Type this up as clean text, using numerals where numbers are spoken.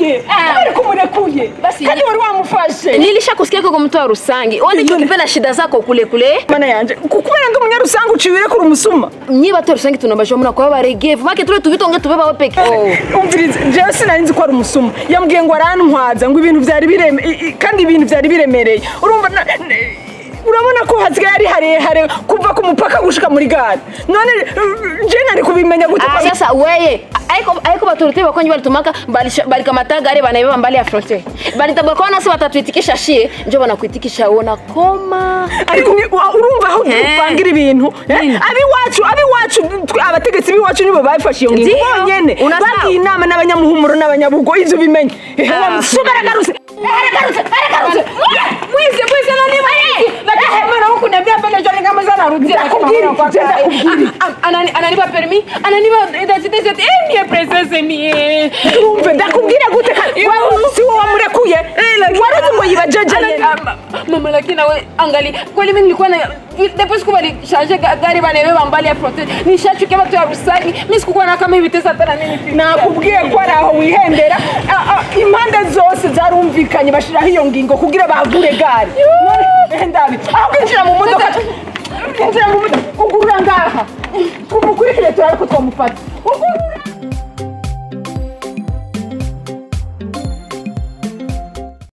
Kumurekuye. Kubera kumurekuye. Kandi wari wamufashe. Nilishakusikia kwa mtu wa Rusangi. Wewe ndio ukipenda shida zako kule kule. Mana yanje kubera ndi umunyarusangi ucibire kuri umusuma. Nyi bato Rusangi tunabajwa muna kwa baregevu. Make tule tubitonge tubeba wewe peke. Umvirize jewe sinari nzi ko ari umusuma. Yambwiye ngo arantwaza ngo ibintu vyari bireme kandi ibintu vyari biremereye. Urumva urabona ko hasigaye ari harehare kuva ku mupaka gushika muri gare. None je nari kubimenya gute? Sasa weye aiko baturute bakonyi balitumaka balikamata gare banaibeba mbali ya frontier. Balitabwa nasi watatuitikisha shie njo banakuitikisha uona koma. Ariko urumva aho dupangira ibintu abiwacu abategetsi biwacu nibo bafashe iyo ngingo bonyene. Bagiye inama n'abanyamuhumuro n'abanyabugo ivyo bimenye. Wa musuma aragarutse. Aragarutse. Mwize nani mwize. Mwana wangu kuniambia mbele joni kama sana rudia ndakubwira. Ananipa permis, ananipa identité c'est mie princesse mie. Urumve ndakubwira gute si wowe wamurekuye. Waruzi ngo yibajeje. Mama lakini nawe angali kweli mimi nilikuwa na depuis siku bali changer gari banebeba mbali ya frontier. Nishachukia watu ya Rusangi. Mimi sikukuwa na kama hivi tesa hata mimi. Nakubwiye ko ari aho wihendera. Impande zose zarumvikanye bashiraho iyo ngingo kugira bagure gare. Ndabi. Aho kwinjira mu modoka. Kwinjira mu modoka ugurura ngaha. Kumukurikire turariko twamufata.